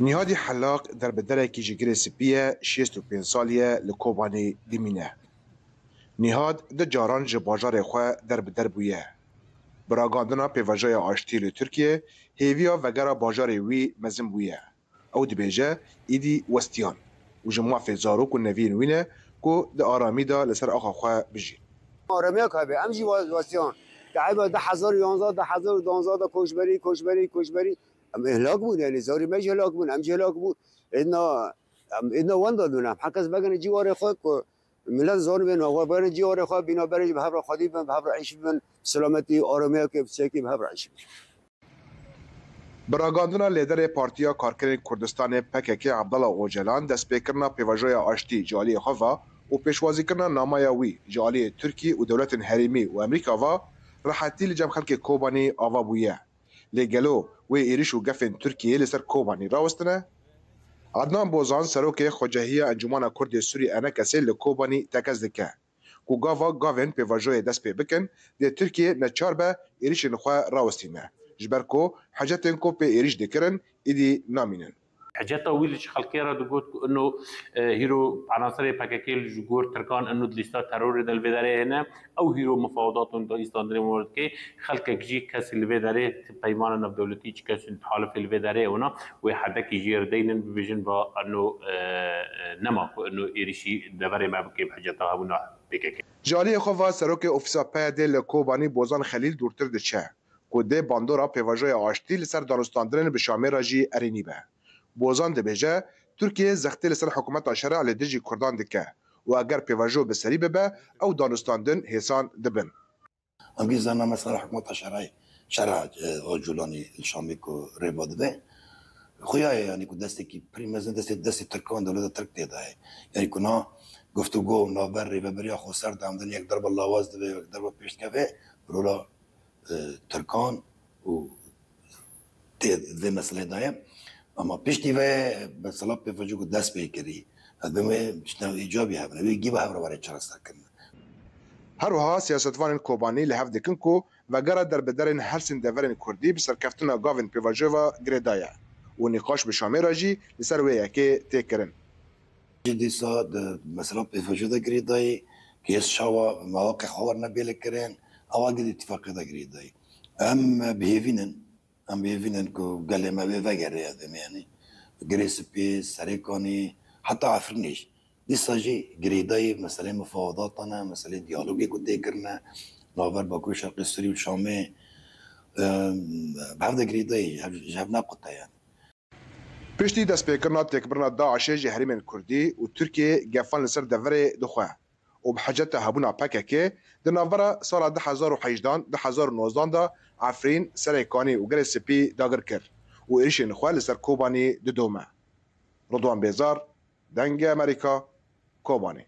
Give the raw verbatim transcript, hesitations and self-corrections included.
Nîhadî Helaq derbiderekî ji Girê Spî ye, şêst û pênc salî ye li Kobanî dimîne. Nîhad du caran ji bajarê xwe derbider bûye. Bi ragandina pêvajoya aştî li Tirkiyê, hêviya vegera bajarê wî mezin bûye. Ew dibêje, îdî westiyan û ji mafê zarok û neviyên wî ne ku di aramî de li ser axa xwe bijîn. Aramiya kabe, em jî wa-, westiyan. Te eba du hezar û yanzdeh, du hezar û duanzdeh de koçberî, koçberî, koçberî. Em ê hilak bûn, yanî zarî me jî hilak bûn, em jî hilak bûn. Êdna, em êdna wenda dûn, em herkes vegere cîwarê xwe ku millet zanibê nava, vegere cîwarê xwe, bînaberê jî bi hev re xwedî bin, bi hev re îş bibin, silametî, aramiyekê, piçekî bi hev re îş bibin. Bi ragandina lêderê Partiya Karkerên Kurdistanê P K K Abdullah Ocalan destpêkirina pêvajoya aştî ji aliyê xwe ve û pêşwazîkirina namaya wî ji aliyê Tirkî û dewletên herêmî û Amerîka ve rehetî li cem xelkê Kobanî ava bûye. Lê gelo wê êrîş û gefên Tirkiyeyê li ser Kobanî rawestine? Adnan Bozan, serokê Xwecehiya Encûmana Kurdê Sûrî, ENKSê, li Kobanî tekez dike ku gava gavên pêvajoyê dest pê bikin, dê Tirkiye neçar be êrîşên xwe rawestîne, ji ber ku hicetên ku pê êrîş dikirin, îdî namînin. Hiceta wî li ji xelkê re digot ku ino, e, hîro enaserê P K K li ji gor Tirkan ino di lîsta terorê de li vê derê hene. Ew hîro mifawedatan da îstandinê wan dike. Xelkek jî kesî li vê derê ti peymana navdewletî, çi kesî halifê li vê derê wana wê hedekî jê re deynin bibêjin va ino, e, e, nema ku ino êrîşî deverê me bike bi hiceta hebûna P K K. Ji aliyê xwe va serokê ofîsa P Y D'ê li Kobanî Bozan Xelîl dûrtir diçe ku dê bandora pêvajoya aştî li ser danûstandinên bi Şamê re jî erênî be. Bozan dibêje, Tirkiye zextê li ser hikûmeta şerê li dijî Kurdan dike û eger pêvajo bi serî bibe, ew danûstandin hêsan dibin. Em gî zana mesela hikûmeta şerê, şera, e, Ocalanî li Şamê ku rêva dibe. Xuya ye, yanî ku destekî pirî mezin destê, destê Tirkan, dewleta Tirk tê de ye. Yanî ku na guftûgo navber rêveberiya xweser de em din yek derba lawaz dibe, yek derba pêş dikeve, rola e, Tirkan û tê vê meselê de ye. Ama piştî vê mesela pêvajo ku dest pê kirî, ez bê wê tiştên îcabî hebin, wê gî bi hev re were çareserkirin. Her wiha siyasetvanên Kobanî li hev dikin ku vegera derbiderên her sîn deverên Kurdî bi serkeftina gavên pêvajoyê ve girêdaye û nîqaş bi Şamê re jî li ser wê yekê tê kirin. Ji dîsa di mesela pêvajo de girêdayî, kês çawa mewaqê xwe werine bêle kirin, ewa gidî îtîfaqê de girêdayî. Em bi hêvî nin, em bi hêvî nin ku gelê me wê vegere, ez dibêm, yanî Girê Spî, Serêkanî, heta Efrînê jî. Dîsa jî girêdayî meselê mifawedatan e, meselê diyalogê ku tê kirine, navber Bakur Şerqê Sûrî û Şamê, em, bi hev de girêdayî, hev, ji hev nequte, yanî. Piştî destpêkirina têkbirina DAIŞê ji herêmên Kurdî û Tirkiyê gefan li ser deverê dixwe û bi hiceta hebûna P K K di navbera sala du hezar û hejdan, du hezar û nozdan de Efrîn, Serêkanî û Girê Spî dagir kir û êrişên xwe li ser Kobanî didome. Ridwan Bêzar, Dengê Amerîka, Kobanî.